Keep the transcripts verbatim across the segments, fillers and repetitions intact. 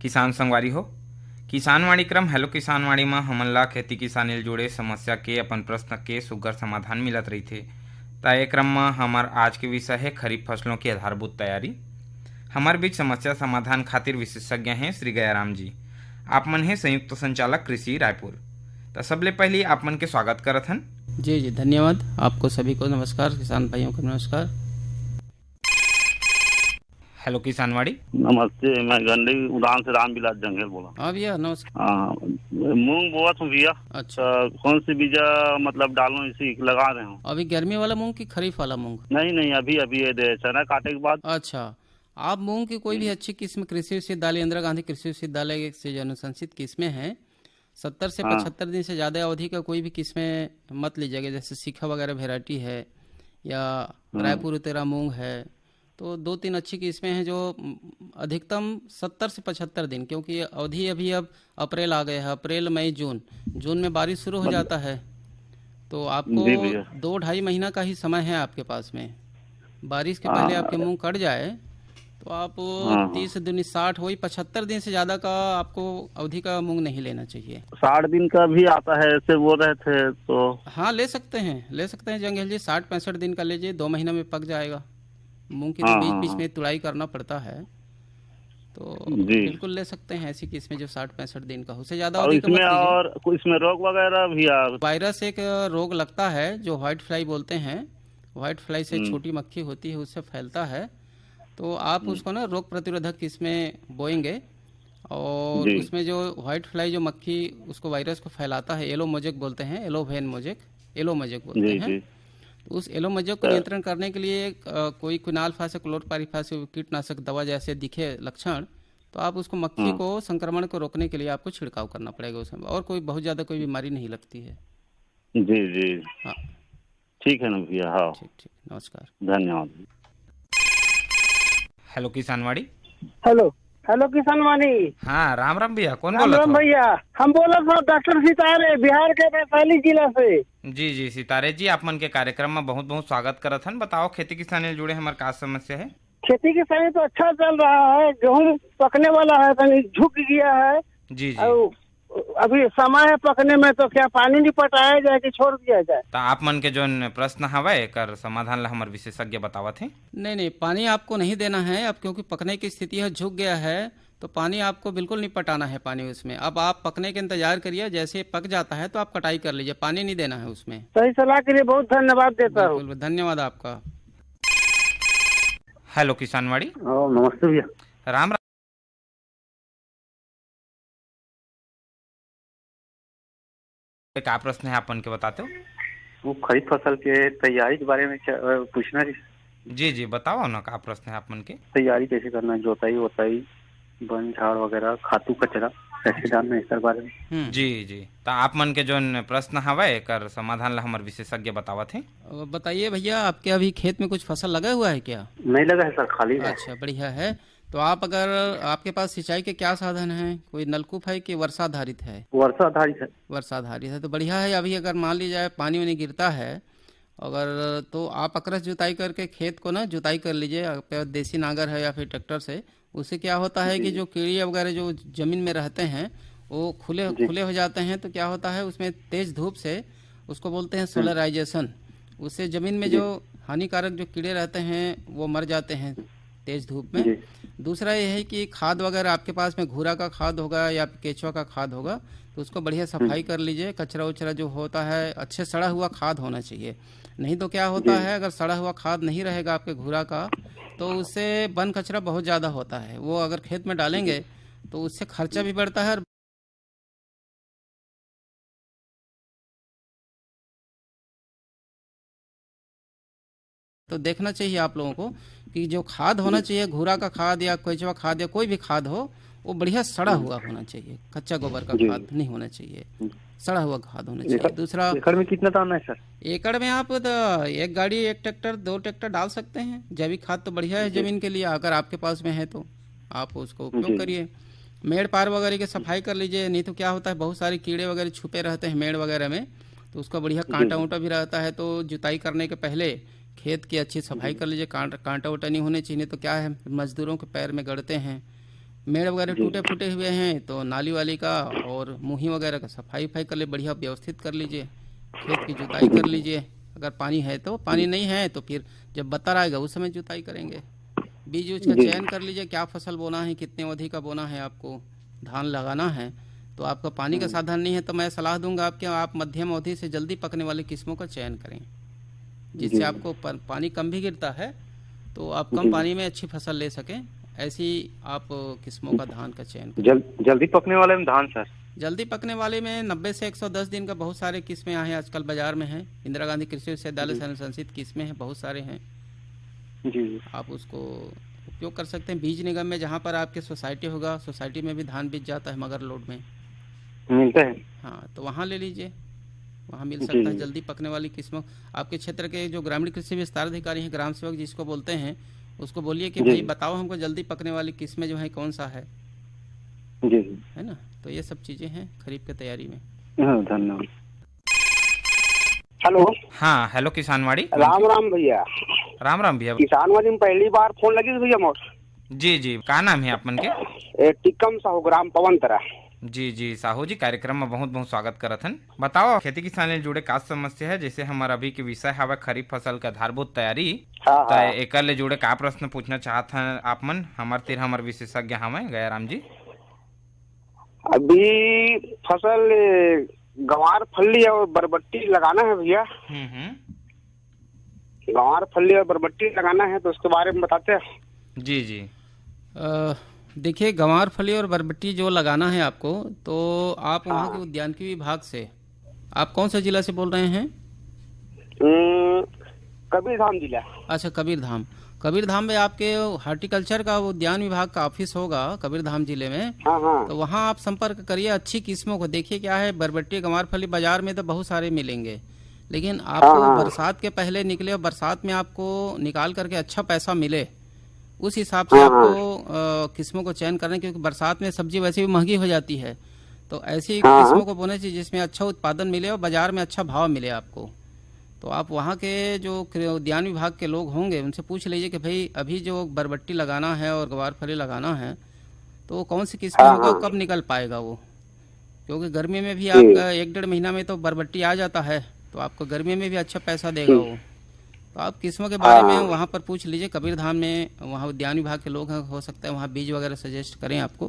किसान संगवारी हो, किसानवाणी क्रम हेलो किसानवाणी म हमन ला खेती किसानी ले जुड़े समस्या के, अपन प्रश्न के सुग्घर समाधान मिलत रहिथे। त ए क्रम म हमर आज के विषय हे खरीफ फसलों की आधारभूत तैयारी। हमर बीच समस्या समाधान खातिर विशेषज्ञ हैं श्री गयाराम जी। आप मन हे संयुक्त संचालक कृषि रायपुर। त सबले पहली आप मन के स्वागत करत हन। जी, जी, धन्यवाद। आपको सभी को नमस्कार, किसान भाइयों को नमस्कार। हेलो किसानवाड़ी। नमस्ते, मैं गंडई उदान से रामविलास जंघेल बोला। हाँ भैया, नमस्कार। हाँ, मूंग बोवत हूँ भैया। अच्छा। तो कौन सी बीजा मतलब डालूं, इसी लगा रहे हूँ। अभी गर्मी वाला मूंग कि खरीफ वाला मूंग? नहीं, नहीं, अभी, अभी ये दे चना काटे के बाद। अच्छा, आप मूंग की कोई भी हम्म। अच्छी किस्म कृषि विश्वविद्यालय, इंदिरा गांधी कृषि विश्वविद्यालय से जो अनुशंसित किस्में हैं, सत्तर से हाँ। पचहत्तर दिन से ज़्यादा अवधि का कोई भी किस्में मत लीजिएगा, जैसे शिखा वगैरह वेराइटी है या हम्म। रायपुर उतेरा मूंग है, तो दो तीन अच्छी किस्में हैं जो, उम, अधिकतम सत्तर से पचहत्तर दिन, क्योंकि अवधि अभी अब अप्रैल आ गया है, अप्रैल, मई, जून, जून में बारिश शुरू हो बस। जाता है, तो आपको जी भैया। दो ढाई महीना का ही समय है आपके पास में। बारिश के पहले हाँ। आपके मूंग कट जाए, तो आप हाँ, हाँ। तीस दूनी साठ, वही पचहत्तर दिन से ज़्यादा का आपको अवधि का मूंग नहीं लेना चाहिए। साठ दिन का भी आता है, ऐसे बोल रहे थे तो। हाँ, ले सकते हैं, ले सकते हैं जंगेल जी, साठ पैंसठ दिन का लीजिए, दो महीना में पक जाएगा। मूंग की तो हाँ, बीच हाँ, बीच हाँ। में तुड़ाई करना पड़ता है, तो जी। बिल्कुल ले सकते हैं ऐसी किस्में जो साठ पैंसठ दिन का हो, उससे ज़्यादा और अवधि का इसमें मत लीजिए। और कोई इसमें रोग वगैरह भी आ- वायरस एक रोग लगता है जो व्हाइट फ्लाई बोलते हैं। व्हाइट फ्लाई से हम्म। छोटी मक्खी होती है, उससे फैलता है, तो आप हम्म। उसको ना रोग प्रतिरोधक किस्में बोएंगे। और जी। उसमें जो व्हाइट फ्लाई जो मक्खी उसको, वायरस को फैलाता है, येलो मोजेक बोलते हैं, yellow vein mosaic, yellow mosaic बोलते जी, हैं। जी। तो उस येलो मोजेक को सर। नियंत्रण करने के लिए, अ, कोई क्विनाल्फा से, क्लोरपाइरीफास से कीटनाशक दवा जैसे दिखे लक्षण, तो आप उसको मक्खी हम्म। को, संक्रमण को रोकने के लिए आपको छिड़काव करना पड़ेगा उसमें, और कोई बहुत ज़्यादा कोई बीमारी नहीं लगती है। जी, जी। हाँ। ठीक है ना भैया, हाँ। ठीक, ठीक, नमस्कार। धन्यवाद। हेलो किसानवाड़ी। हेलो, हेलो किसानवाणी। हाँ, राम राम भैया, कौन राम बोलत राम हो? भैया, हम बोलत हन डॉक्टर सितारे, बिहार के वैशाली जिला से। जी, जी, सितारे जी, आप मन के कार्यक्रम में बहुत बहुत स्वागत करत हन। बताओ, खेती किसानी ले जुड़े हमर का समस्या है? खेती किसानी तो अच्छा चल रहा है, गेहूं पकने वाला है, तनी झुक गया है। जी, जी। और अभी समय है पकने में, तो क्या पानी नहीं पटाया जाए कि छोड़ दिया जाए? तो आप मन के जोन प्रश्न हवय, एकर समाधान ला हमर विशेषज्ञ बतावत हे। नहीं, नहीं, पानी आपको नहीं देना है अब, क्योंकि पकने की स्थिति है, झुक गया है, तो पानी आपको बिल्कुल नहीं पटाना है पानी उसमें। अब आप पकने के इंतजार करिए, जैसे ही पक जाता है तो आप कटाई कर लीजिए, पानी नहीं देना है उसमें। सही सलाह के लिए बहुत धन्यवाद देता हूँ। बिल्कुल, धन्यवाद आपका। हेलो किसानवाड़ी। ओ, नमस्ते भैया। राम राम। का प्रश्न है, आप मन के बताते हो? वो खरीफ फसल के तैयारी के बारे में क्या, अ, पूछना जी। जी, जी, बताओ ना, का प्रश्न है आप मन के? तैयारी कैसे करना है, जोताई वोताई, बन झाड़ वगैरह, खातू कचरा कैसे डालना है, इसके बारे में। हम्म। जी, जी, तो आप मन के जोन प्रश्न हवय, एकर समाधान ला हमर विशेषज्ञ बतावत हे। अब बताइए भैया, आपके अभी खेत में कुछ फसल लगा हुआ है क्या? नहीं लगा है सर, खाली है। अच्छा, बढ़िया है। तो आप अगर, आपके पास सिंचाई के क्या साधन हैं? कोई नलकूप है कि वर्षा आधारित है? वर्षा आधारित है। वर्षा आधारित है, तो बढ़िया है। अभी अगर मान ली जाए पानी वानी गिरता है, अगर, तो आप अकरस जुताई करके खेत को ना जुताई कर लीजिए, आपके पास देसी नांगर है या फिर ट्रैक्टर से। उससे क्या होता है कि जी। जो कीड़े वगैरह जो जमीन में रहते हैं, वो खुले, जी। खुले हो जाते हैं, तो क्या होता है, उसमें तेज धूप से, उसको बोलते हैं हम्म। सोलराइजेशन, उससे जमीन में जी। जो हानिकारक जो कीड़े रहते हैं, वो मर जाते हैं तेज धूप में। जी। दूसरा ये है कि खाद वगैरह आपके पास में घूरा का खाद होगा या केचुआ का खाद होगा, तो उसको बढ़िया सफाई हम्म। कर लीजिए। कचरा उचरा जो होता है, अच्छे सड़ा हुआ खाद होना चाहिए, नहीं तो क्या होता जी। है, अगर सड़ा हुआ खाद नहीं रहेगा आपके घूरा का, तो उससे बन कचरा बहुत ज़्यादा होता है, वो अगर खेत में डालेंगे, जी। तो उससे खर्चा भी बढ़ता है और तो देखना चाहिए आप लोगों को कि जो खाद होना जी। चाहिए, घूरा का खाद या केचुआ खाद या कोई भी खाद हो, वो बढ़िया सड़ा हम्म। हुआ होना चाहिए, कच्चा गोबर का जी। खाद नहीं होना चाहिए, हम्म। सड़ा हुआ खाद होना चाहिए। एकड़, दूसरा, एकड़ में कितना डालना है सर? एकड़ में आप तो एक गाड़ी, एक ट्रैक्टर, दो ट्रैक्टर डाल सकते हैं। जैविक खाद तो बढ़िया है जी। जमीन के लिए, अगर आपके पास में है तो आप उसको उपयोग जी। करिए। मेड़ पार वगैरह की सफाई कर लीजिए, नहीं तो क्या होता है, बहुत सारे कीड़े वगैरह छुपे रहते हैं मेड़ वगैरह में, तो उसका बढ़िया जी। कांटा उंटा भी रहता है, तो जुताई करने के पहले खेत की अच्छी सफाई जी। कर लीजिए। कांट-, कांटा उंटा नहीं होने चाहिए, नहीं तो क्या है, मजदूरों के पैर में गड़ते हैं, मेड़ वगैरह जी। टूटे फूटे हुए हैं तो नाली वाली का और मुही वगैरह का सफाई उफाई कर ले, बढ़िया व्यवस्थित कर लीजिए, खेत की जुताई कर लीजिए। अगर पानी है तो, पानी नहीं है तो फिर जब बत्तर आएगा उस समय जुताई करेंगे। बीज उज का जी। चयन कर लीजिए, क्या फसल बोना है, कितने अवधि का बोना है आपको, धान लगाना है। तो आपका पानी का हम्म। साधन नहीं है तो मैं सलाह दूंगा आपके, आप मध्यम अवधि से जल्दी पकने वाली किस्मों का चयन करें, जिससे जी। आपको प-, पानी कम भी गिरता है तो आप कम जी। पानी में अच्छी फसल ले सकें। ऐसी आप किस्मों का धान का चयन करें। जल-, जल्दी पकने वाले में धान, सर? जल्दी पकने वाले में नब्बे से एक सौ दस दिन का बहुत सारे किस्में आए हैं आजकल बाजार में हैं। इंदिरा गांधी कृषि विश्वविद्यालय जी। से अनुशंसित किस्में हैं, बहुत सारे हैं। जी, जी। आप उसको उपयोग कर सकते हैं। बीज निगम में जहाँ पर आपके सोसाइटी होगा, सोसाइटी में भी धान बिक जाता है मगर लोड में। मिलता है? हाँ, तो वहाँ ले लीजिए, वहाँ मिल जी, सकता है जी। जल्दी पकने वाली किस्मों। आपके क्षेत्र के जो ग्रामीण कृषि विस्तार अधिकारी हैं, ग्राम सेवक जिसको बोलते हैं, उसको बोलिए कि जी। भाई बताओ हमको जल्दी पकने वाली किस्में जो है कौन सा है, जी, जी। है ना? तो ये सब चीज़ें हैं खरीफ के तैयारी में। हाँ, धन्यवाद। हेलो। हाँ, हेलो किसानवाड़ी। राम राम भैया। राम राम भैया। किसानवाड़ी में पहली बार फोन लगी भैया मोर। जी, जी, का नाम है आप मन के? ए, टिकम साहू, ग्राम पवनतरा। जी, जी, साहू जी, कार्यक्रम में बहुत बहुत स्वागत करत हन। बताओ, खेती किसानी ले जुड़े का समस्या है? जैसे हमर अभी के विषय हवय खरीफ फसल के आधारभूत तैयारी, हाँ, त हाँ। एकर ले जुड़े का प्रश्न पूछना चाहत हन आप मन? हमर तीर हमर विशेषज्ञ हवय गयाराम जी। अभी फसल, ए, गंवार फल्ली और बरबट्टी लगाना है भैया। हम्म, हम्म। गंवार फल्ली और बरबट्टी लगाना है, तो उसके बारे में बताते हैं। जी, जी। अ, देखिए, गंवार फली और बरबट्टी जो लगाना है आपको, तो आप वहाँ हाँ। के उद्यानिकी विभाग से, आप कौन सा जिला से बोल रहे हैं? हम्म, कबीरधाम जिला। अच्छा, कबीरधाम। कबीरधाम में आपके हॉर्टिकल्चर का, उद्यान विभाग का ऑफिस होगा कबीरधाम जिले में। हाँ, हाँ। तो वहाँ आप संपर्क करिए, अच्छी किस्मों को देखिए। क्या है, बरबट्टी, गंवार फली बाजार में तो बहुत सारे मिलेंगे, लेकिन आपको हाँ, हाँ। बरसात के पहले निकले और बरसात में आपको निकाल करके अच्छा पैसा मिले, उस हिसाब से हाँ, हाँ। आपको, अ, किस्मों को चयन करना है, क्योंकि बरसात में सब्जी वैसे भी महंगी हो जाती है। तो ऐसी हाँ, किस्मों हाँ। को बोना चाहिए जिसमें अच्छा उत्पादन मिले और बाजार में अच्छा भाव मिले आपको। तो आप वहाँ के जो कृ-, उद्यान विभाग के लोग होंगे, उनसे पूछ लीजिए कि भाई, अभी जो बरबट्टी लगाना है और गवार फली लगाना है, तो वो कौन सी किस्म हाँ, होगा, हाँ। कब निकल पाएगा वो? क्योंकि गर्मी में भी जी। आपका एक डेढ़ महीना में तो बरबट्टी आ जाता है, तो आपको गर्मी में भी अच्छा पैसा देगा जी। वो। तो आप किस्मों के बारे में हाँ। वहाँ पर पूछ लीजिए, कबीरधाम में वहाँ उद्यान विभाग के लोग हैं, हो सकता है वहाँ बीज वगैरह सजेस्ट करें आपको,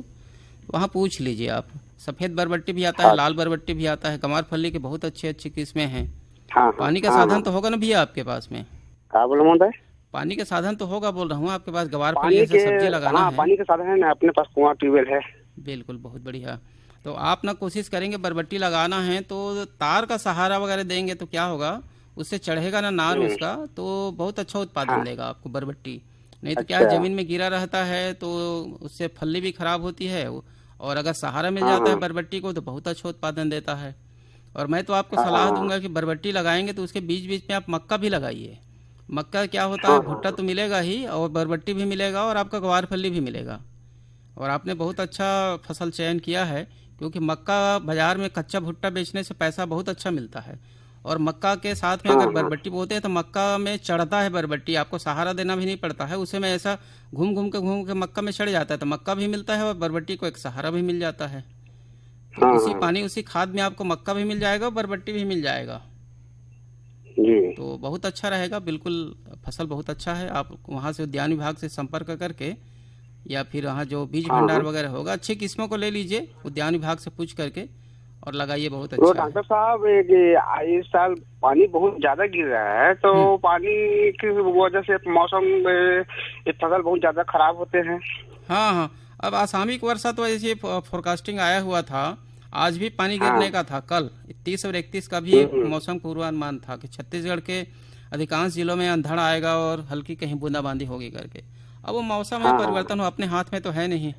तो वहाँ पूछ लीजिए आप। सफ़ेद बरबट्टी भी आता है, हाँ। लाल बरबट्टी भी आता है, गंवार फली के बहुत अच्छी अच्छी किस्में हैं। हाँ, हाँ, पानी का हाँ, साधन हाँ। तो होगा ना भैया आपके पास में? का बोले महोदय? पानी का साधन तो होगा, बोल रहा हूँ, आपके पास गंवार फली पानी जैसे के, सब्जी लगाना हाँ, है। पानी का साधन है ना, अपने पास कुआं, ट्यूबवेल है। बिल्कुल, बहुत बढ़िया। तो आप ना कोशिश करेंगे, बरबट्टी लगाना है तो तार का सहारा वगैरह देंगे तो क्या होगा, उससे चढ़ेगा ना नार हम्म। उसका, तो बहुत अच्छा उत्पादन हाँ। देगा आपको बरबट्टी। नहीं तो क्या है, अच्छा। जमीन में गिरा रहता है तो उससे फली भी खराब होती है, और अगर सहारा मिल हाँ, जाता है हाँ। बरबट्टी को तो बहुत अच्छा उत्पादन देता है। और मैं तो आपको हाँ, सलाह हाँ। दूंगा कि बरबट्टी लगाएंगे तो उसके बीच बीच में आप मक्का भी लगाइए। मक्का क्या होता हाँ, है, हाँ, भुट्टा हाँ। तो मिलेगा ही और बरबट्टी भी मिलेगा और आपका गवार फली भी मिलेगा। और आपने बहुत अच्छा फसल चयन किया है, क्योंकि मक्का बाजार में कच्चा भुट्टा बेचने से पैसा बहुत अच्छा मिलता है। और मक्का के साथ में हाँ, अगर हाँ। बरबट्टी बोते हैं तो मक्का में चढ़ता है बरबट्टी, आपको सहारा देना भी नहीं पड़ता है। उसे में ऐसा घूम घूम के, घूम के मक्का में चढ़ जाता है, तो मक्का भी मिलता है और बरबट्टी को एक सहारा भी मिल जाता है। तो हाँ, उसी हाँ। पानी, उसी खाद में आपको मक्का भी मिल जाएगा और बरबट्टी भी मिल जाएगा। जी। तो बहुत अच्छा रहेगा, बिल्कुल फसल बहुत अच्छा है। आप वहाँ से उद्यान विभाग से संपर्क करके या फिर वहाँ जो बीज हाँ, भंडार हाँ। वगैरह होगा, अच्छी किस्मों को ले लीजिए उद्यान विभाग से पूछ करके और लगाइए, बहुत तो अच्छा है। डॉक्टर साहब, एक ये, आ, इस साल पानी बहुत ज्यादा गिर रहा है, तो हम्म। पानी की वजह से मौसम में ये फसल बहुत ज्यादा खराब होते हैं। हाँ, हाँ, अब आसामिक वर्षा तो ऐसे फो-, फोरकास्टिंग आया हुआ था, आज भी पानी हाँ। गिरने का था। कल तीस और इकतीस का भी हम्म। मौसम पूर्वानुमान था कि छत्तीसगढ़ के अधिकांश जिलों में अंधड़ आएगा और हल्की कहीं बूंदाबांदी होगी करके। अब वो मौसम में हाँ, हाँ। परिवर्तन हो, अपने हाथ में तो है नहीं,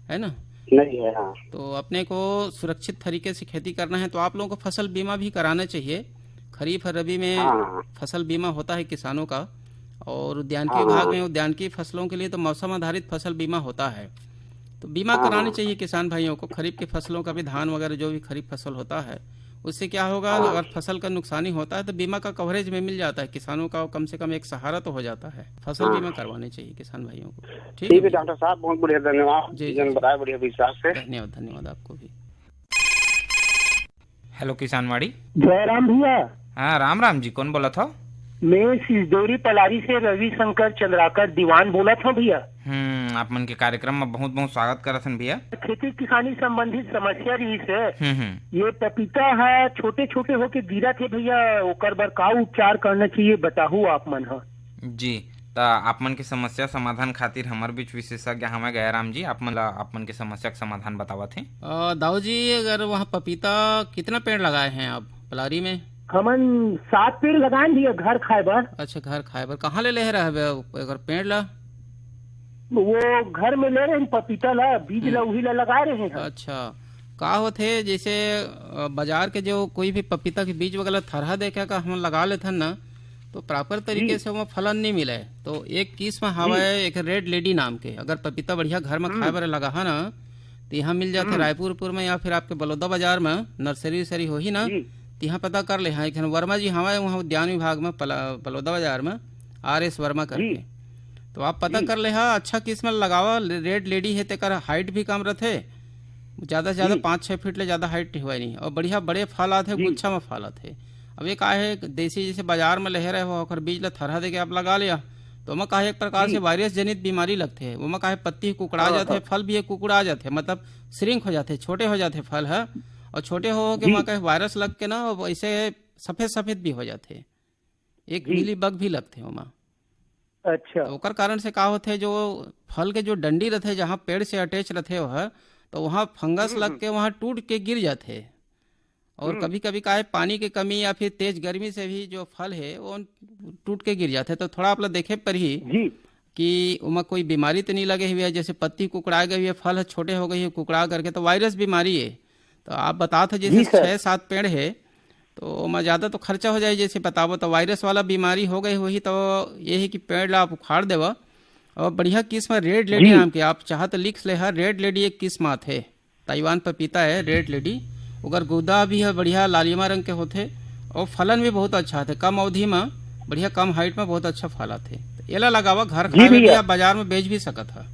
है ना? नहीं है, हाँ। तो अपने को सुरक्षित तरीके से खेती करना है, तो आप लोगों को फसल बीमा भी कराना चाहिए। खरीफ और रबी में हाँ, हाँ। फसल बीमा होता है किसानों का, और उद्यानिकी हाँ, विभाग हाँ। में उद्यानिकी फसलों के लिए तो मौसम आधारित फसल बीमा होता है। तो बीमा हाँ, करानी हाँ। चाहिए किसान भाइयों को। खरीफ की फसलों का भी, धान वगैरह जो भी खरीफ फसल होता है, उससे क्या होगा, हाँ। अगर फसल का नुकसानी होता है तो बीमा का कवरेज में मिल जाता है किसानों का, कम से कम एक सहारा तो हो जाता है। फसल हाँ। बीमा करवानी चाहिए किसान भाइयों को। ठीक ठीक है है भैया। डॉक्टर साहब, बहुत बढ़िया, धन्यवाद। जी, जी, जन जी। बताया बढ़िया विस्तार से। धन्यवाद, धन्यवाद आपको भी। हेलो किसानवाड़ी। जय राम भैया। हाँ, राम राम जी, कौन बोलत हो? मैं सिसदोरी पलारी से रविशंकर चंद्राकर दीवान बोलत हूँ भैया। हम्म, आप मन के कार्यक्रम में बहुत बहुत स्वागत करत हन भैया। खेती किसानी संबंधित समस्या रही से, हम्म, हम्म। ये पपीता है, छोटे छोटे होके गिरा थे भैया, ओकर बर का उपचार करना चाहिए, बताहू आप मन ह। जी, त आप मन के समस्या समाधान खातिर हमर बीच विशेषज्ञ हवय गयाराम जी, आप मन ला आप मन के समस्या के समाधान बतावत हे। अ, दाऊ जी, अगर वहाँ पपीता कितना पेड़ लगाए हैं आप पलारी में? हमन सात पेड़ लगाए भैया, घर खाए बर। अच्छा, घर खाए बर। कहाँ ले ले रहे अगर पेड़ ला? वो घर में ले रहे हैं पपीता ला, बीज ला हम्म। उही ला लगा रहे हैं। अच्छा, का होथे जैसे, अ, बाजार के जो कोई भी पपीता के बीज वगैरह थरहा देके का हम लगा लेथन ना, तो प्रॉपर तरीके जी। से ओमा फलन नहीं मिले। तो एक किस्म हवे, जी। एक रेड लेडी नाम के, अगर पपीता बढ़िया घर में हम्म। खाए बर लगा है ना, तो यहाँ मिल जाथे हम्म। रायपुर उपुर में या फिर आपके बलौदा बाजार में नर्सरी उर्सरी होही ना, जी। तो यहाँ पता कर ले। हाँ, एक झन वर्मा जी हवे वहाँ उद्यान विभाग में पला-, बलौदा बाजार में, आर एस वर्मा करके। जी। तो आप पता जी। कर ले हा, अच्छा किस्म लगावा, रेड लेडी है, तेकर हाइट भी कम रथे, ज्यादा से ज्यादा जी। पाँच छः फीट ले ज्यादा हाइट होए नहीं, और बढ़िया बड़े फल आथे, जी। गुच्छा में फल आथे। अब ये का है, देसी जैसे बाजार में लेहे रहे हो, ओकर बीज ला थरहा देके आप लगा लिया, तो ओमा का है, एक प्रकार जी। से वायरस जनित बीमारी लगथे, ओमा का है, पत्ती कुकड़ा हाँ, जाथे, हाँ। फल भी एक कुकड़ा जाथे, मतलब श्रिंक हो जाथे, छोटे हो जाथे फल ह, और छोटे हो, हो के जी। ओमा का है, वायरस लग के ना, वो ऐसे सफेद सफेद भी हो जाथे, एक जी। मिली बग भी लगथे ओमा। अच्छा। तो ओकर कारण से का होथे, जो फल के जो डंडी रथे, जहाँ पेड़ से अटैच रथे वह, तो वहाँ फंगस हम्म, लग हम्म। के वहाँ टूट के गिर जाथे। और हम्म। कभी-कभी का है, पानी के कमी या फिर तेज गर्मी से भी जो फल है, वो टूट के गिर जाथे। तो थोड़ा आप ला देखे परही जी। कि ओमा कोई बीमारी तो नहीं लगे हुए है, जैसे पत्ती कुकड़ा गई हुई है, फल है छोटे हो गई है, कुकड़ा करके, तो वायरस बीमारी है। तो आप बतात हो जैसे जी सर। छः सात पेड़ है, तो ओमा ज्यादा तो खर्चा हो जाए, जैसे बताबो तो वायरस वाला बीमारी हो गई होही, तो ये है कि पेड़ ला आप उखाड़ देवा। और बढ़िया किस्म रेड लेडी जी। नाम के, आप चाह तो लिख ले हा, रेड लेडी एक किस्म आथे, ताइवान पपीता है रेड लेडी, ओकर गुदा भी है बढ़िया लालिमा रंग के होथे, और फलन भी बहुत अच्छा आथे, कम अवधि में बढ़िया, कम हाइट में बहुत अच्छा फल आथे। तो एला लगावा, घर जी खाए में भी भैया। आप बाजार में बेच भी सकत हा।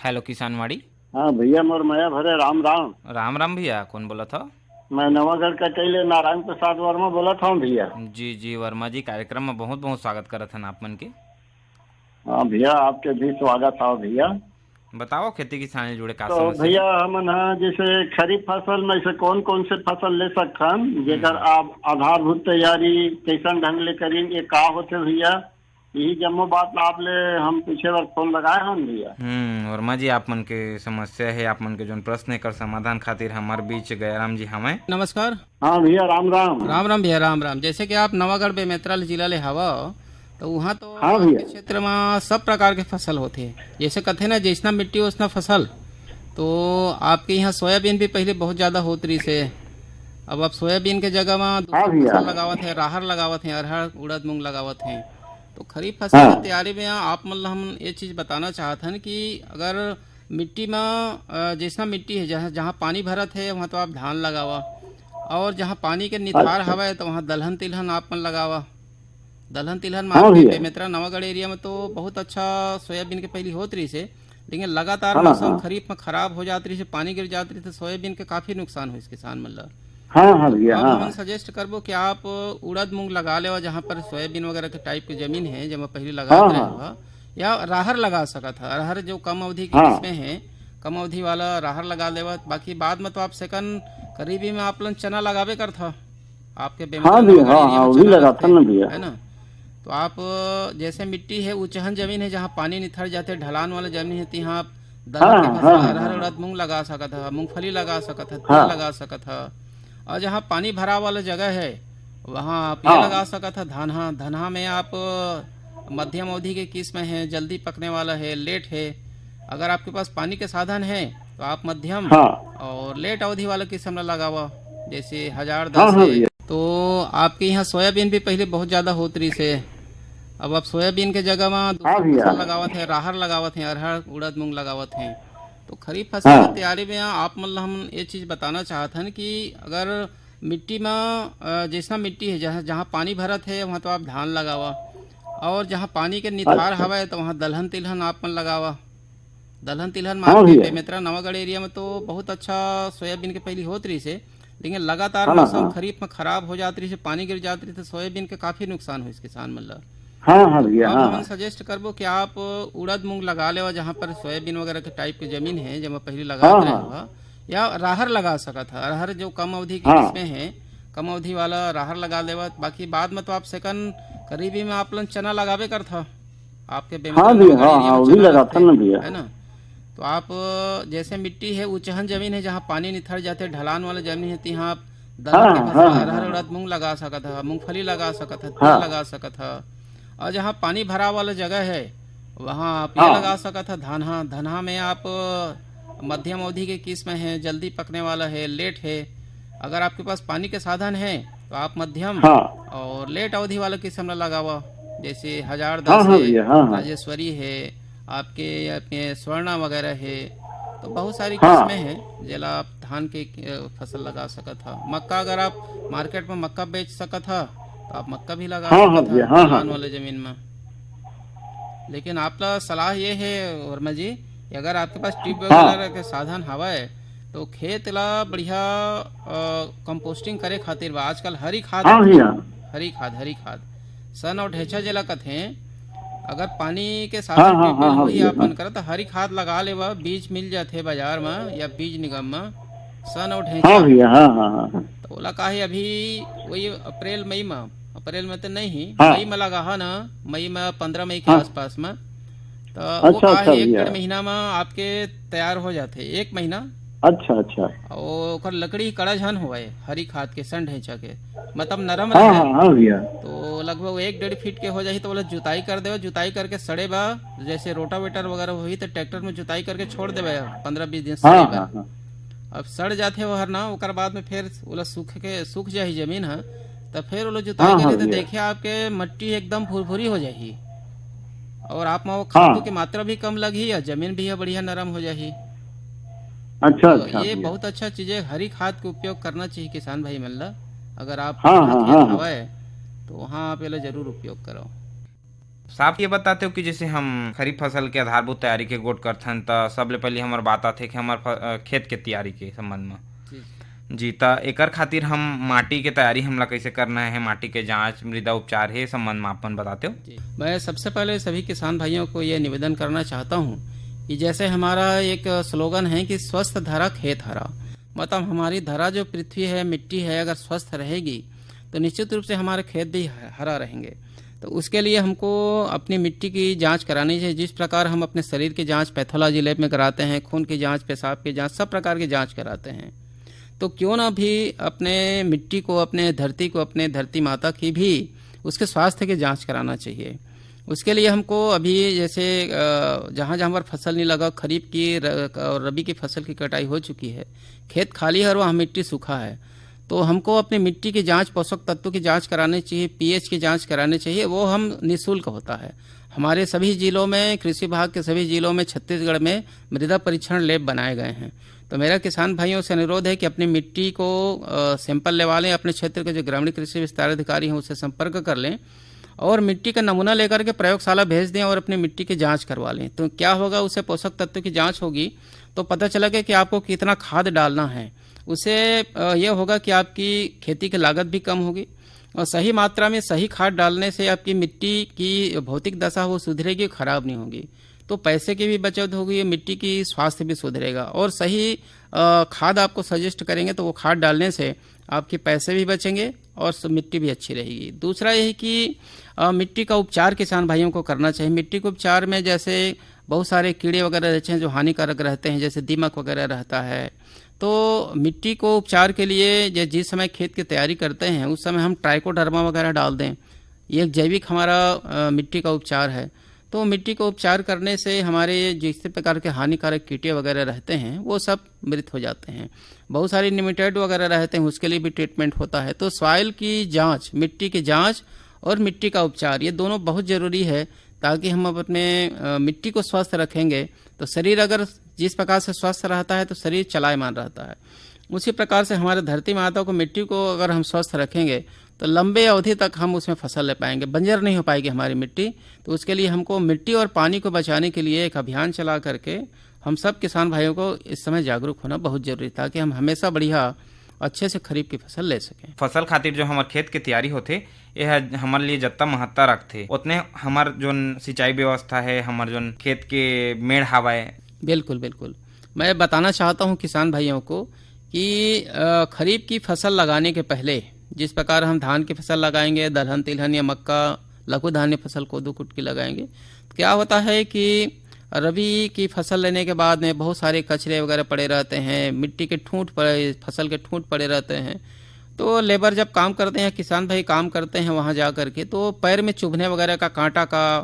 हेलो किसानवाड़ी। हाँ भैया, मोर मया भरे राम राम। राम राम भैया, कौन बोलत हो? मैं नवागढ़ कटेले नारायण प्रसाद वर्मा बोलत हूँ भैया। जी, जी, वर्मा जी, कार्यक्रम में बहुत बहुत स्वागत करत हन आप मन के। हाँ भैया, आपके भी स्वागत है भैया। बताओ, खेती किसानी जुड़े का तो समस्या भैया, है? हमन ह जैसे खरीफ फसल में से कौन कौन से फसल ले सकथन, जेकर हम्म। आप आधारभूत तैयारी कैसन ढंग ले करीन, ये का होथे भैया? यही जम्मो बात ला आप ले हम पूछे बर फोन लगाए हन भैया। हम्म, वर्मा जी, आप मन के समस्या है, आप मन के जोन प्रश्न, एकर समाधान खातिर हमार बीच गयाराम जी हवंय। नमस्कार। हाँ भैया, राम राम। राम राम भैया, राम राम। जैसे कि आप नवागढ़ बेमेतरा जिला ले हवा, तो वहाँ तो हाँ आपके भैया। क्षेत्र में सब प्रकार के फसल होथे, जैसे कथे ना, जैसना मिट्टी वैसना फसल। तो आपके यहाँ सोयाबीन भी पहले बहुत ज्यादा होत रहिस हे, अब आप सोयाबीन के जगह में दूसरा हाँ भैया। फसल लगावत हे, राहर लगावत हे, अरहर, उड़द, मूंग लगावत हे। तो खरीफ फसल हाँ। के तैयारी में आप मन ला हम ये चीज बताना चाहत हन कि अगर मिट्टी में, अ, जैसना मिट्टी है, जहाँ, जहाँ पानी भरत है, वहाँ तो आप धान लगावा, और जहाँ पानी के निथार अच्छा। हवय, तो वहाँ दलहन तिलहन आप मन लगावा। दलहन तिलहन हाँ मार्केट भैया। बेमेतरा नवागढ़ एरिया में तो बहुत अच्छा सोयाबीन के पहली होत रहिस हे, लेकिन लगातार हाँ, मौसम हाँ। खरीफ में खराब हो जात रहिस हे, पानी गिर जात रहिस हे, तो सोयाबीन के काफी नुकसान होइस किसान मन ला। हाँ, हाँ भैया, अब हाँ, हमन हाँ। सजेस्ट करबो कि आप उड़द मूंग लगा लेवा, जहाँ पर सोयाबीन वगैरह के टाइप के जमीन है, जहाँ पहले हाँ, लगात रहे हाँ। हो, या राहर लगा सकत हा। राहर जो कम अवधि के हाँ। किस्में है, कम अवधि वाला राहर लगा लेवा। बाकी बाद में तो आप सेकंड करीबी में आप लोग चना लगाबे करत हा, आपके हाँ बेमेतरा भैया, नवागढ़ हाँ, एरिया हाँ, में वो भी चना लगाथन लगथे, ना भैया। है ना? तो आप जैसे मिट्टी है, ऊंचहन जमीन है, जहाँ पानी निथर जाते, ढलान वाला जमीन है, तो यहाँ आप दलहन हाँ, के फसल, हाँ, हाँ, अरहर, हाँ। उड़द, मूंग लगा सकत हा, मूंगफली लगा सकत हा, तिल हाँ। लगा सकत हा। और जहाँ पानी भरा वाला जगह है, वहाँ आप ये हाँ। लगा सकत हा, धनहा। धनहा में आप मध्यम अवधि के किस्म है, जल्दी पकने वाला है, लेट है। अगर आपके पास पानी के साधन है, तो आप मध्यम हाँ। और लेट अवधि वाला किस्म ला लगावा, जैसे हजार हाँ, दस हाँ है। भैया। तो आपके यहाँ सोयाबीन भी पहले बहुत ज्यादा होत रहिस हे, अब आप सोयाबीन के जगह में दूसरा हाँ भैया। फसल लगावत हे, राहर लगावत हे, अरहर, उड़द, मूंग लगावत हे। तो खरीफ फसल हाँ। के तैयारी में आप मन ला हम ये चीज बताना चाहत हन कि अगर मिट्टी में, अ, जैसा मिट्टी है, जहाँ, जहाँ पानी भरत है, वहाँ तो आप धान लगावा, और जहाँ पानी के निथार अच्छा। हवय, तो वहाँ दलहन तिलहन आप मन लगावा। दलहन तिलहन में हाँ आपके भैया। बेमेतरा नवागढ़ एरिया में तो बहुत अच्छा सोयाबीन के पहली होत रहिस हे, लेकिन लगातार हाँ, मौसम हाँ। खरीफ में खराब हो जात रहिस हे, पानी गिर जात रहिस हे, तो सोयाबीन के काफी नुकसान होइस किसान मन ला। हाँ, हाँ भैया, अब हाँ, हम हाँ। सजेस्ट करबो कि आप उड़द मूंग लगा लेवा, जहाँ पर सोयाबीन वगैरह के टाइप के जमीन है, जेमा पहली लगात हाँ, रहे हाँ। हुआ, या राहर लगा सकत है। राहर जो कम अवधि की हाँ। किस्में हैं, कम अवधि वाला राहर लगा लेवा। बाकी बाद में तो आप सेकंड करीबी में आप लोग चना लगावे करत हो, आपके हाँ बेमेतरा भैया, नवागढ़ हाँ, एरिया हाँ, में वो भी चना लगाता लगथे, ना भैया। है ना? तो आप, जैसे मिट्टी है, उचहन जमीन है, जहाँ पानी निथर जाते, ढलान वाला जमीन है, तिहाँ आप दलहन हाँ, के हाँ, फसल, हाँ, अरहर, हाँ। उड़द, मूंग लगा सकत ह, मूंगफली लगा सकत ह, तिल हाँ। लगा सकत ह। और जहाँ पानी भरा वाला जगह है, वहाँ आप ये हाँ। लगा सकत ह, धनहा। धनहा में आप मध्यम अवधि के किस्म है, जल्दी पकने वाला है, लेट है। अगर आपके पास पानी के साधन है, तो आप मध्यम हाँ। और लेट अवधि वाला किस्म ला लगावा, जैसे हजार हाँ, दस हाँ है, भैया, हाँ, हाँ। राजेश्वरी है, आपके, आपके स्वर्णा वगैरह है। तो बहुत सारी हाँ। किस्में हैं, जेला आप धान के, अ, फसल लगा सकत ह। मक्का, अगर आप मार्केट में मक्का बेच सकत ह, तो आप मक्का भी लगा हाँ, हाँ सकत ह भैया, हाँ, ढलान हाँ। वाले जमीन में। लेकिन आपला सलाह ये है वर्मा जी, कि अगर आपके पास ट्यूबवेल हाँ। वगैरह के साधन हवय, तो खेत ला बढ़िया, अ, कंपोस्टिंग करे खातिर बा। आजकल हरी खाद हाँ आथे। भैया। हरी खाद, हरी खाद। सन और ढेंचा जेला कथें, अगर पानी के साधन हाँ, हाँ, ट्यूबवेल हाँ, हाँ होही भैया, आप मन हाँ। करा, तो हरी खाद लगा लेवा, बीज मिल जाथे बाजार में या बीज निगम में, सन और ढेंचा। हाँ भैया, हाँ, हाँ, हाँ, हाँ। तो ओला का है, अभी वही अप्रैल मई में, अप्रैल में तो नहीं ही, हाँ। मई में लगाहा ना, मई में, पंद्रह मई के हाँ। आसपास में, तो वो अच्छा, का अच्छा है, एक भैया। डेढ़ महीना में आपके तैयार हो जाथे, एक महीना। अच्छा, अच्छा। और ओकर लकड़ी कड़ा झन होवय, हरी खाद के, सन ढेंचा के, मतलब नरम हाँ, रहे। हाँ, हाँ भैया। तो लगभग एक डेढ़ फीट के हो जाही, तो ओला जुताई कर देवे, जुताई करके सड़े बा, जैसे रोटावेटर वगैरह होही, तो ट्रैक्टर में जुताई करके छोड़ देवे पंद्रह बीस दिन हाँ, सड़े बा। हाँ, हाँ। अब सड़ जाथे वो हर ना, ओकर बाद में फिर ओला सूख के, सूख जाही जमीन ह, त फिर ओला जुताई हाँ, हाँ करही, तो भैया। देखे आपके मट्टी एकदम भुरभुरी हो जाही, और आप में वो खातू हाँ। के मात्रा भी कम लगही, या जमीन भी ह बढ़िया नरम हो जाही। अच्छा, तो अच्छा, ये भैया। बहुत अच्छा चीज है, हरी खाद के उपयोग करना चाहिए किसान भाई मन ला। अगर आप हाँ, हाँ, खेत हाँ, हाँ। हवय, तो वहाँ आप एला जरूर उपयोग करो। साफ ये बताते हो कि जैसे हम खरीफ फसल के आधारभूत तैयारी के गोठ करथन, त सबले पहले हमर बात आथे कि हमर फ-, अ, खेत के तैयारी के संबंध में। जी। जी, त एकर खातिर हम माटी के तैयारी हमला कैसे करना है, माटी के जांच, मृदा उपचार, ये संबंध में आप मन बताते हो? जी। मैं सबसे पहले सभी किसान भाइयों को ये निवेदन करना चाहता हूँ कि जैसे हमारा एक स्लोगन है कि स्वस्थ धरा खेत हरा, मतलब हमारी धरा जो पृथ्वी है, मिट्टी है, अगर स्वस्थ रहेगी, तो निश्चित रूप से हमारे खेत भी ह-, हरा रहेंगे। तो उसके लिए हमको अपनी मिट्टी की जांच करानी चाहिए, जिस प्रकार हम अपने शरीर की जांच पैथोलॉजी लैब में कराते हैं, खून की जांच, पेशाब की जांच, सब प्रकार की जांच कराते हैं। तो क्यों ना भी अपने मिट्टी को, अपने धरती को, अपने धरती माता की भी, उसके स्वास्थ्य की जांच कराना चाहिए। उसके लिए हमको अभी जैसे, अ, जहाँ जहाँ पर फसल नहीं लगा, खरीफ की र-, और रबी की फसल की कटाई हो चुकी है, खेत खाली है और वहाँ मिट्टी सूखा है, तो हमको अपनी मिट्टी की जांच, पोषक तत्व की जांच करानी चाहिए, पीएच की जांच करानी चाहिए। वो हम निःशुल्क होता है। हमारे सभी जिलों में, कृषि विभाग के सभी जिलों में, छत्तीसगढ़ में मृदा परीक्षण लैब बनाए गए हैं। तो मेरा किसान भाइयों से अनुरोध है कि अपनी मिट्टी को, अ, सैंपल लेवा लें, अपने क्षेत्र के जो ग्रामीण कृषि विस्तार अधिकारी हैं, उससे संपर्क कर लें और मिट्टी का नमूना लेकर के प्रयोगशाला भेज दें और अपनी मिट्टी की जांच करवा लें। तो क्या होगा, उससे पोषक तत्व की जांच होगी, तो पता चलेगा कि आपको कितना खाद डालना है। उससे, अ, यह होगा कि आपकी खेती की लागत भी कम होगी और सही मात्रा में सही खाद डालने से आपकी मिट्टी की भौतिक दशा वो सुधरेगी, खराब नहीं होगी। तो पैसे की भी बचत होगी, मिट्टी की स्वास्थ्य भी सुधरेगा और सही, अ, खाद आपको सजेस्ट करेंगे, तो वो खाद डालने से आपके पैसे भी बचेंगे और स-, मिट्टी भी अच्छी रहेगी। दूसरा यही कि, अ, मिट्टी का उपचार किसान भाइयों को करना चाहिए। मिट्टी के उपचार में जैसे बहुत सारे कीड़े वगैरह रहते हैं जो हानिकारक रहते हैं, जैसे दीमक वगैरह रहता है, तो मिट्टी को उपचार के लिए जै-, जिस समय खेत की तैयारी करते हैं, उस समय हम ट्राइकोडर्मा वगैरह डाल दें। ये एक जैविक हमारा, अ, मिट्टी का उपचार है। तो मिट्टी को उपचार करने से हमारे जिस प्रकार के हानिकारक कीटे वगैरह रहते हैं, वो सब मृत हो जाते हैं। बहुत सारे निमेटोड वगैरह रहते हैं, उसके लिए भी ट्रीटमेंट होता है। तो सॉइल की जांच, मिट्टी की जांच और मिट्टी का उपचार, ये दोनों बहुत ज़रूरी है, ताकि हम अपने, अ, मिट्टी को स्वस्थ रखेंगे। तो शरीर अगर जिस प्रकार से स्वस्थ रहता है तो शरीर चलायमान रहता है, उसी प्रकार से हमारे धरती माता को, मिट्टी को अगर हम स्वस्थ रखेंगे तो लंबे अवधि तक हम उसमें फसल ले पाएंगे, बंजर नहीं हो पाएगी हमारी मिट्टी। तो उसके लिए हमको मिट्टी और पानी को बचाने के लिए एक अभियान चला करके हम सब किसान भाइयों को इस समय जागरूक होना बहुत जरूरी, ताकि हम हमेशा बढ़िया, अच्छे से खरीफ की फसल ले सकें। फसल खातिर जो हमर खेत के तैयारी होथे, यह हमर लिए जत्ता महत्ता रखथे, उतने हमर जोन सिंचाई व्यवस्था है, हमर जोन खेत के मेड़ हावय। बिल्कुल, बिल्कुल। मैं बताना चाहता हूँ किसान भाइयों को कि, अ, खरीफ की फसल लगाने के पहले जिस प्रकार हम धान की फसल लगाएंगे, दलहन, तिलहन या मक्का, लघु धान्य फसल, कोदो, कुटकी लगाएंगे, तो क्या होता है कि रबी की फसल लेने के बाद में बहुत सारे कचरे वगैरह पड़े रहते हैं, मिट्टी के ठूंठ पड़े, फसल के ठूंठ पड़े रहते हैं। तो लेबर जब काम करते हैं, किसान भाई काम करते हैं वहाँ जा करके, तो पैर में चुभने वगैरह का, कांटा का,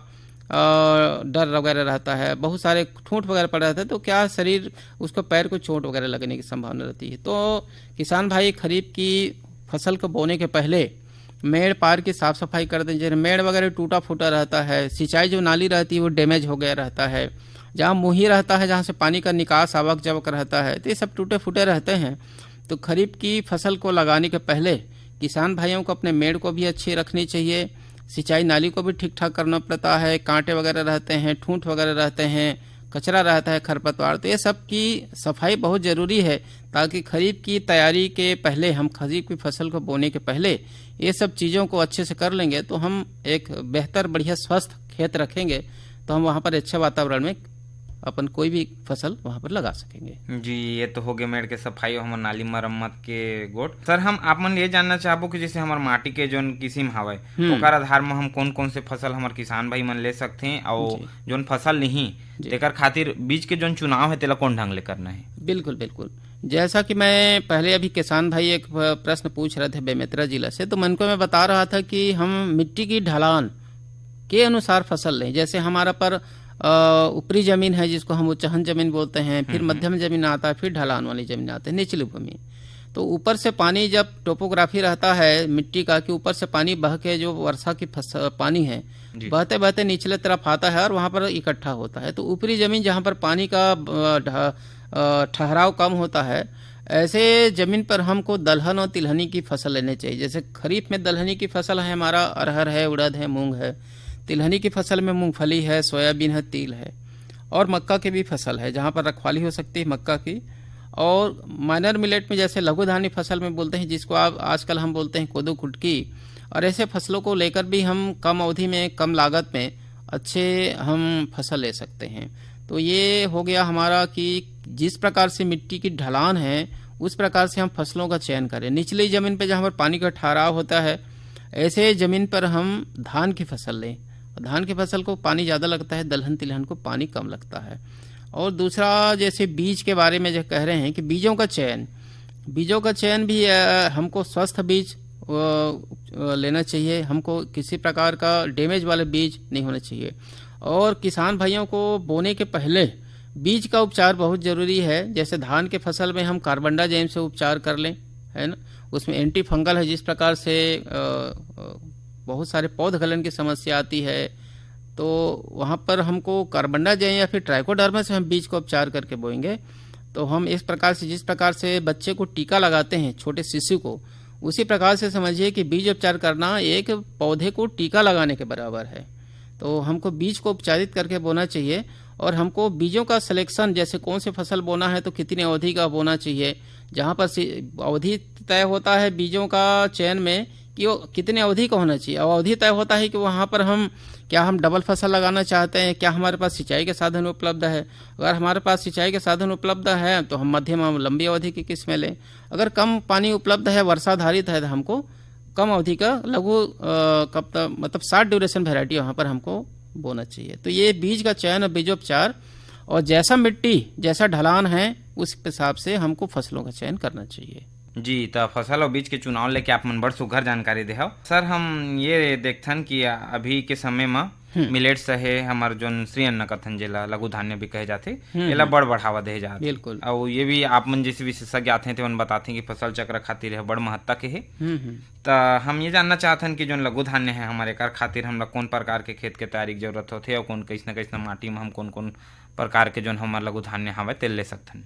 अ, डर वगैरह रहता है, बहुत सारे ठूंठ वगैरह पड़े रहते हैं, तो क्या शरीर, उसको, पैर को चोट वगैरह लगने की संभावना रहती है। तो किसान भाई खरीफ की फसल को बोने के पहले मेड़ पार की साफ सफाई कर दें। जैसे मेड़ वगैरह टूटा फूटा रहता है, सिंचाई जो नाली रहती है वो डैमेज हो गया रहता है, जहाँ मुही रहता है, जहाँ से पानी का निकास, आवक जावक रहता है, तो ये सब टूटे फूटे रहते हैं। तो खरीफ की फसल को लगाने के पहले किसान भाइयों को अपने मेड़ को भी अच्छी रखनी चाहिए, सिंचाई नाली को भी ठीक ठाक करना पड़ता है। कांटे वगैरह रहते हैं, ठूंठ वगैरह रहते हैं, कचरा रहता है, खरपतवार, तो ये सब की सफाई बहुत ज़रूरी है, ताकि खरीफ की तैयारी के पहले, हम खरीफ की फसल को बोने के पहले ये सब चीज़ों को अच्छे से कर लेंगे तो हम एक बेहतर, बढ़िया, स्वस्थ खेत रखेंगे, तो हम वहाँ पर अच्छे वातावरण में अपन कोई भी फसल वहाँ पर लगा सकेंगे। जी, ये तो हो गए मेड़ के सफाई और हमर नाली मरम्मत के गोठ। सर, हम आप मन ये जानना चाहबो कि जैसे हमर माटी के जोन किसिम हावय, हम्म। ओकर आधार म हम कोन-कोन से फसल हमर किसान भाई मन ले सकथें, अउ जी। जोन फसल लिही, जी। तेकर खातिर बीज के जोन चुनाव है, तेला कोन ढंग ले करना है? बिल्कुल, बिल्कुल। जैसा कि मैं पहले अभी किसान भाई एक प-, प्रश्न पूछ रहे थे बेमेतरा जिला से, तो मैं उनको मैं बता रहा था कि हम मिट्टी की ढलान के अनुसार फसल लें। जैसे हमारा पर, अ, ऊपरी जमीन है जिसको हम उचहन जमीन बोलते हैं, फिर हम्म, हम्म। मध्यम जमीन आता है, फिर ढलान वाली जमीन आती है, निचली भूमि। तो ऊपर से पानी जब टोपोग्राफी रहता है मिट्टी का कि ऊपर से पानी बह के जो वर्षा की फस-, पानी है, जी। बहते बहते निचले तरफ आता है और वहाँ पर इकट्ठा होता है। तो ऊपरी जमीन जहाँ पर पानी का, अ, ढ-, अ, ठहराव कम होता है, ऐसे जमीन पर हमको दलहन और तिलहनी की फसल लेनी चाहिए। जैसे खरीफ में दलहनी की फसल है हमारा, अरहर है, उड़द है, मूंग है। तिलहनी की फसल में मूंगफली है, सोयाबीन है, तिल है और मक्का की भी फसल है, जहाँ पर रखवाली हो सकती है मक्का की। और माइनर मिलेट में जैसे लघु धान्य फसल में बोलते हैं, जिसको आप आजकल हम बोलते हैं कोदो कुटकी, और ऐसे फसलों को लेकर भी हम कम अवधि में, कम लागत में अच्छे हम फसल ले सकते हैं। तो ये हो गया हमारा कि जिस प्रकार से मिट्टी की ढलान है, उस प्रकार से हम फसलों का चयन करें। निचली जमीन पे जहाँ पर पानी का ठहराव होता है, ऐसे जमीन पर हम धान की फसल लें। धान की फसल को पानी ज़्यादा लगता है, दलहन तिलहन को पानी कम लगता है। और दूसरा, जैसे बीज के बारे में जो कह रहे हैं कि बीजों का चयन, बीजों का चयन भी, अ, हमको स्वस्थ बीज, अ, अ, लेना चाहिए। हमको किसी प्रकार का डैमेज वाले बीज नहीं होना चाहिए। और किसान भाइयों को बोने के पहले बीज का उपचार बहुत ज़रूरी है। जैसे धान के फसल में हम कार्बेंडाजिम से उपचार कर लें, है ना, उसमें एंटी फंगल है, जिस प्रकार से, अ, अ, बहुत सारे पौध गलन की समस्या आती है, तो वहाँ पर हमको कार्बेंडाजिम या फिर ट्राइकोडर्मा से हम बीज को उपचार करके बोएंगे। तो हम इस प्रकार से, जिस प्रकार से बच्चे को टीका लगाते हैं, छोटे शिशु को, उसी प्रकार से समझिए कि बीज उपचार करना एक पौधे को टीका लगाने के बराबर है। तो हमको बीज को उपचारित करके बोना चाहिए। और हमको बीजों का सिलेक्शन, जैसे कौन से फसल बोना है तो कितनी अवधि का बोना चाहिए, जहाँ पर सि-, अवधि तय होता है बीजों का चयन में कि वो कितने अवधि का होना चाहिए। और अवधि तय होता है कि वहाँ पर हम, क्या हम डबल फसल लगाना चाहते हैं, क्या हमारे पास सिंचाई के साधन उपलब्ध है। अगर हमारे पास सिंचाई के साधन उपलब्ध है तो हम मध्यम और लंबी अवधि की किस्में लें। अगर कम पानी उपलब्ध है, वर्षाधारित है, तो हमको कम अवधि का लघु, अ, कब तक, मतलब, शॉर्ट ड्यूरेशन वैरायटी वहाँ पर हमको बोना चाहिए। तो ये बीज का चयन और बीजोपचार और जैसा मिट्टी, जैसा ढलान है, उस हिसाब से हमको फसलों का चयन करना चाहिए। जी, त फसल और बीज के चुनाव लेके आप मन बड़ सुघर जानकारी देहव। सर, हम ये देखथन कि अभी के समय म हम्म। मिलेट्स हे, हमर जोन श्री अन्न कथन, जेला लघु धान्य भी कहे जाथे, हम्म, एला हम्म। बड़ बढ़ावा दे जात हे। बिल्कुल। अउ ये भी आप मन जैसे विशेषज्ञ आथे, तेमन बताथे कि फसल चक्र खातिर यह बड़ महत्ता के हे। हम्म, हम्म। त हम ये जानना चाहथन कि जोन लघु धान्य हे हमर, एकर खातिर हमला कौन प्रकार के खेत के तैयारी के जरूरत होथे अउ कौन कइसना कइसना माटी में हम कौन कौन प्रकार के जोन हमर लघु धान्य हवय, तेल ले सकथन?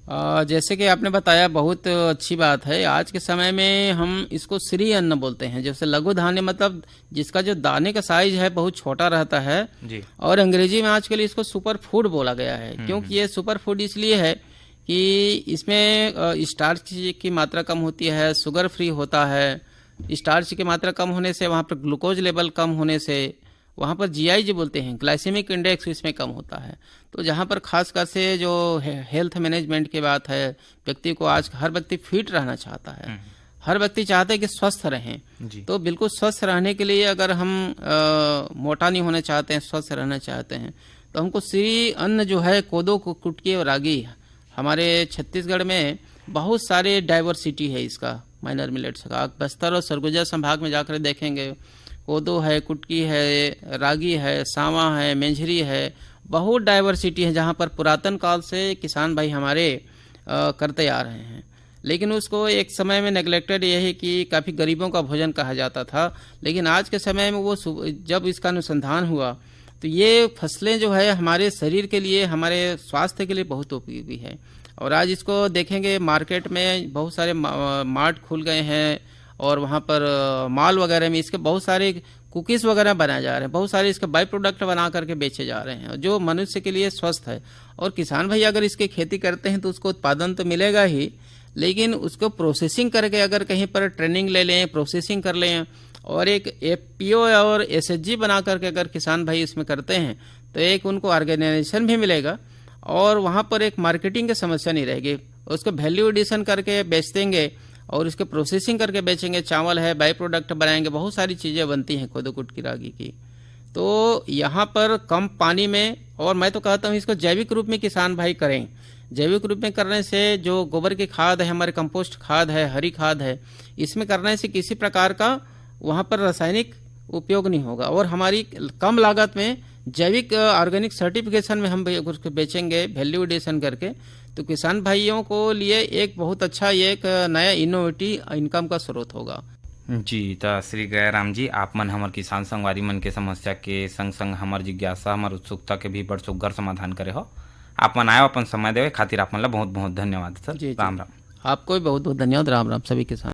अ, जैसे कि आपने बताया, बहुत अच्छी बात है। आज के समय में हम इसको श्री अन्न बोलते हैं। जैसे लघु धान्य मतलब जिसका जो दाने का साइज है बहुत छोटा रहता है, जी। और अंग्रेजी में आजकल इसको सुपर फूड बोला गया है, हम्म, क्योंकि हम्म। ये सुपर फूड इसलिए है कि इसमें, अ, स्टार्च की मात्रा कम होती है, शुगर फ्री होता है। स्टार्च की मात्रा कम होने से, वहाँ पर ग्लूकोज लेवल कम होने से, वहाँ पर जीआई जो बोलते हैं, ग्लाइसेमिक इंडेक्स इसमें कम होता है। तो जहाँ पर खासकर से जो हे-, हेल्थ मैनेजमेंट की बात है, व्यक्ति को आज हर व्यक्ति फिट रहना चाहता है, हम्म। हर व्यक्ति चाहता है कि स्वस्थ रहें। जी। तो बिल्कुल स्वस्थ रहने के लिए अगर हम, अ, मोटा नहीं होना चाहते हैं, स्वस्थ रहना चाहते हैं, तो हमको श्री अन्न जो है, कोदो, कु-, कुटकी और रागी, हमारे छत्तीसगढ़ में बहुत सारे डाइवर्सिटी है इसका, माइनर मिलेट्स का। आप बस्तर और सरगुजा संभाग में जाकर देखेंगे, कोदो है, कुटकी है, रागी है, सांवा है, मेंझरी है, बहुत डाइवर्सिटी है, जहाँ पर पुरातन काल से किसान भाई हमारे, अ, करते आ रहे हैं। लेकिन उसको एक समय में नेग्लेक्टेड ये है कि काफ़ी गरीबों का भोजन कहा जाता था, लेकिन आज के समय में वो सु-, जब इसका अनुसंधान हुआ, तो ये फसलें जो है, हमारे शरीर के लिए, हमारे स्वास्थ्य के लिए बहुत उपयोगी है। और आज इसको देखेंगे, मार्केट में बहुत सारे मा-, मार्ट खुल गए हैं और वहाँ पर, अ, मॉल वगैरह में इसके बहुत सारे कुकीज़ वगैरह बनाए जा रहे हैं, बहुत सारे इसके बाई प्रोडक्ट बना करके बेचे जा रहे हैं, जो मनुष्य के लिए स्वस्थ है। और किसान भाई अगर इसकी खेती करते हैं, तो उसको उत्पादन तो मिलेगा ही, लेकिन उसको प्रोसेसिंग करके अगर कहीं पर ट्रेनिंग ले लें, प्रोसेसिंग कर लें, और एक एफपीओ और एसएचजी बना करके अगर किसान भाई इसमें करते हैं, तो एक उनको ऑर्गेनाइजेशन भी मिलेगा और वहाँ पर एक मार्केटिंग की समस्या नहीं रहेगी। उसको वैल्यू एडिशन करके बेच देंगे और उसके प्रोसेसिंग करके बेचेंगे, चावल है, बाई प्रोडक्ट बनाएंगे, बहुत सारी चीज़ें बनती हैं कोदो कुटकी रागी की। तो यहाँ पर कम पानी में, और मैं तो कहता हूँ, इसको जैविक रूप में किसान भाई करें। जैविक रूप में करने से जो गोबर की खाद है, हमारे कंपोस्ट खाद है, हरी खाद है, इसमें करने से किसी प्रकार का वहाँ पर रासायनिक उपयोग नहीं होगा और हमारी कम लागत में जैविक, अ, ऑर्गेनिक सर्टिफिकेशन में हम बे-, उसको बेचेंगे, वैल्यू एडिशन करके, तो किसान भाइयों को लिए एक बहुत अच्छा, ये एक नया इनोवेटिव इनकम का स्रोत होगा। जी, त श्री गयाराम जी, आप मन हमर किसान संगवारी मन के समस्या के संग-संग हमर जिज्ञासा, हमर उत्सुकता के भी बड़ सुग्घर समाधान करे हो। आप मन आए, अपन समय देवे खातिर आप मन ला बहुत-बहुत धन्यवाद सर। जी, जी। राम राम। आपको भी बहुत-बहुत धन्यवाद। राम राम सभी किसान।